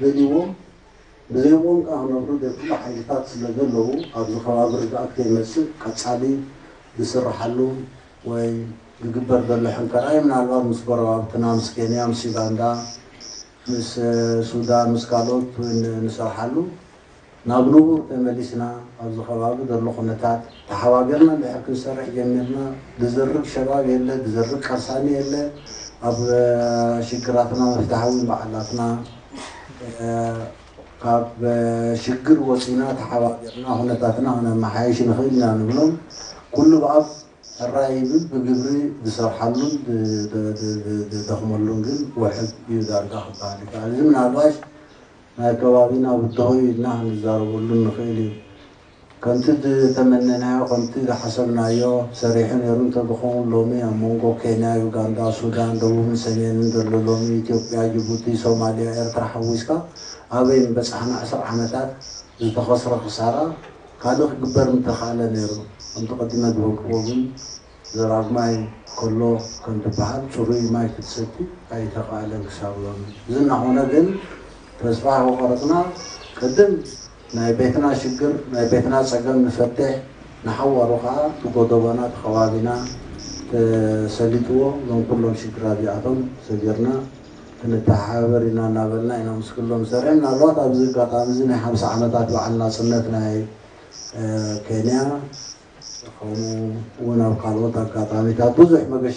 ደልይዎም ብዘይብኦም ከዓ ክነብሩ ዘይብሉ ሓይልታት ስለ ዘለዉ ኣብዚ ከባቢ ርግኣት ከይመፅእ ቀፃሊ ዝስርሓሉ ወይ ዝግበር ዘሎ ሕንከራይ ምናልባት ምስ ጎረባብትና ምስ ኬንያ ምስ ዩጋንዳ ምስ ሱዳን ምስ ካልኦት እውን ንሰርሓሉ ናብ ንቡር ተመሊስና ኣብዚ ከባቢ ዘሎ ኩነታት ተሓባቢርና እንድሕር ክንሰርሕ ጀሚርና ዝዝርግ ሸባብ የለ ዝዝርግ ቀሳኒ የለ ኣብ ሽግራትና መፍትሓ እውን በዓላትና ካብ ሽግር ወፂና ተሓባቢርና ኩነታትና ክነመሓየሽ ንኽእል ኢና ንብሎም ኩሉ ብኣብ ሕራይ ይብል ብግብሪ ዝሰርሓሉን ዝደኽመሉን ግን ውሕድ እዩ ዳርጋ ክበሃል ይከኣል። እዚ ምናልባሽ ናይ ከባቢና ብድሆ እዩ ኢልና ክንዛረበሉ ንኽእል እዩ። ከምቲ ዝተመነናዮ ከምቲ ዝሓሰብናዮ ሰሪሑ ነይሩ እንተዝኸውን ሎሚ ኣብ መንጎ ኬንያ፣ ዩጋንዳ፣ ሱዳን፣ ደቡብን ሰሜንን ዘሎ ሎሚ ኢትዮጵያ፣ ጅቡቲ፣ ሶማልያ፣ ኤርትራ ሓዊስካ ኣበይ ምበጻሕና ዕስራ ዓመታት ዝተኸስረ ክሳራ ካልእ ክግበር ምተኻእለ ነይሩ። ከምቲ ቀዲመ ዝበልክዎ ግን ዘራግማይ ከሎ ከም ዝበሃል ፅሩይ ማይ ክትሰቲ ኣይተኻእለን ክሳብ ሎሚ። እዚ እናኾነ ግን ተስፋ ከይቆረፅና ቅድም ናይ ቤትና ሽግር ናይ ቤትና ፀገም ንፈትሕ ንሓዋሩ ከዓ እቲ ጎደቦና እቲ ከባቢና ተሰሊጥዎ እዞም ኩሎም ሽግራት እዚኣቶም ሰጊርና ክንተሓባበር ኢና እናበልና ኢና ምስ ኩሎም ዝሰርሕ ምናልባት ኣብዚ ኣጋጣሚ እዚ ናይ ሓምሳ ዓመታት በዓል ናፅነት ናይ ኬንያ ከምኡ እውን ኣብ ካልኦት ኣጋጣሚታት ብዙሕ መገሻ